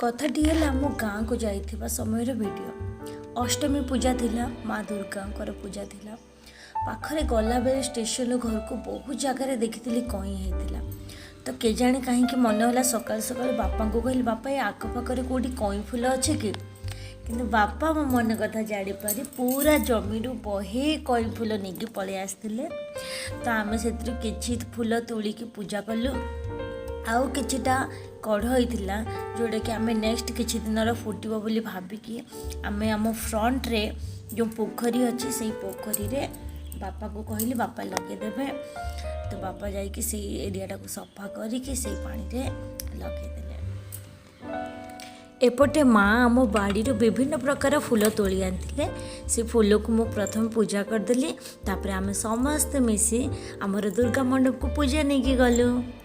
କଥାଟି ହେଲା ମୁଁ ଗାଁକୁ ଯାଇଥିବା ସମୟର ଭିଡ଼ିଓ। ଅଷ୍ଟମୀ ପୂଜା ଥିଲା, ମା ଦୁର୍ଗାଙ୍କର ପୂଜା ଥିଲା। ପାଖରେ ଗଲାବେଳେ ଷ୍ଟେସନରୁ ଘରକୁ ବହୁତ ଜାଗାରେ ଦେଖିଥିଲି କଇଁ ହେଇଥିଲା। ତ କେଜାଣି କାହିଁକି ମନେ ହେଲା, ସକାଳୁ ସକାଳୁ ବାପାଙ୍କୁ କହିଲି, "ବାପା, ଏ ଆଖପାଖରେ କେଉଁଠି କଇଁ ଫୁଲ ଅଛି କି?" କିନ୍ତୁ ବାପା ମୋ ମନ କଥା ଜାଣିପାରି ପୁରା ଜମିରୁ ବହେ କଇଁ ଫୁଲ ନେଇକି ପଳେଇ ଆସିଥିଲେ। ତ ଆମେ ସେଥିରୁ କିଛି ଫୁଲ ତୋଳିକି ପୂଜା କଲୁ। ଆଉ କିଛିଟା କଢ଼ ହେଇଥିଲା, ଯେଉଁଟାକି ଆମେ ନେକ୍ସଟ କିଛି ଦିନର ଫୁଟିବ ବୋଲି ଭାବିକି ଆମେ ଆମ ଫ୍ରଣ୍ଟରେ ଯେଉଁ ପୋଖରୀ ଅଛି, ସେଇ ପୋଖରୀରେ ବାପାକୁ କହିଲି, ବାପା ଲଗେଇଦେବେ। ତ ବାପା ଯାଇକି ସେଇ ଏରିଆଟାକୁ ସଫା କରିକି ସେଇ ପାଣିରେ ଲଗେଇଦେଲେ। ଏପଟେ ମା ଆମ ବାଡ଼ିରୁ ବିଭିନ୍ନ ପ୍ରକାର ଫୁଲ ତୋଳି ଆଣିଥିଲେ। ସେ ଫୁଲକୁ ମୁଁ ପ୍ରଥମେ ପୂଜା କରିଦେଲି। ତାପରେ ଆମେ ସମସ୍ତେ ମିଶି ଆମର ଦୁର୍ଗା ମଣ୍ଡପକୁ ପୂଜା ନେଇକି ଗଲୁ।